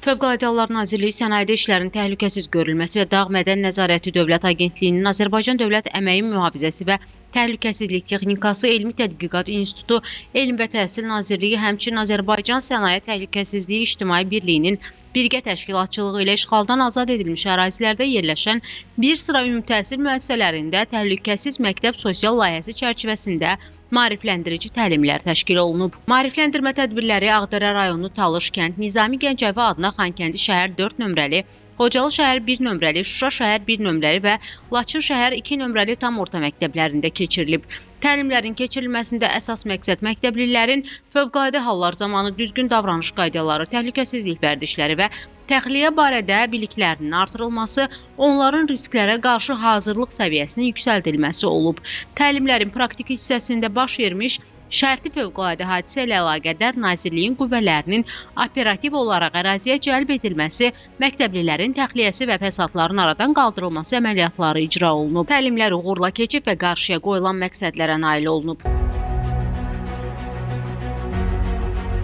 Fövqəladə Hallar Nazirliyi Sənayedə İşlərin Təhlükəsiz Görülməsi və Dağ Mədən Nəzarəti Dövlət Agentliyinin Azərbaycan Dövlət Əməyin Mühafizəsi və Təhlükəsizlik Texnikası Elmi Tədqiqat İnstitutu, Elm və Təhsil Nazirliyi, həmçinin Azərbaycan Sənaye Təhlükəsizliyi İctimai Birliyinin birgə təşkilatçılığı ilə işğaldan azad edilmiş ərazilərdə yerləşən bir sıra ümumi təhsil müəssisələrində Təhlükəsiz Məktəb sosial layihəsi çərçivəsində maarifləndirici təlimlər təşkil olunub. Maarifləndirmə tədbirləri Ağdərə rayonu Talış kənd, Nizami Gəncəvi adına Xankəndi şəhər 4 nömrəli, Xocalı şəhər 1 nömrəli, Şuşa şəhər 1 nömrəli və Laçın şəhər 2 nömrəli tam orta məktəblərində keçirilib. Təlimlərin keçirilməsində əsas məqsəd məktəblilərin fövqəladə hallar zamanı düzgün davranış qaydaları, təhlükəsizlik vərdişləri və təxliyə barədə biliklərinin artırılması, onların risklərə qarşı hazırlıq səviyyəsinin yüksəldilməsi olub. Təlimlərin praktik hissəsində baş vermiş şərti fövqəladə hadisə ilə əlaqədar Nazirliyin qüvvələrinin operativ olaraq əraziyə cəlb edilməsi, məktəblilərin təxliyəsi və fəsadların aradan qaldırılması əməliyyatları icra olunub. Təlimlər uğurla keçib və qarşıya qoyulan məqsədlərə nail olunub.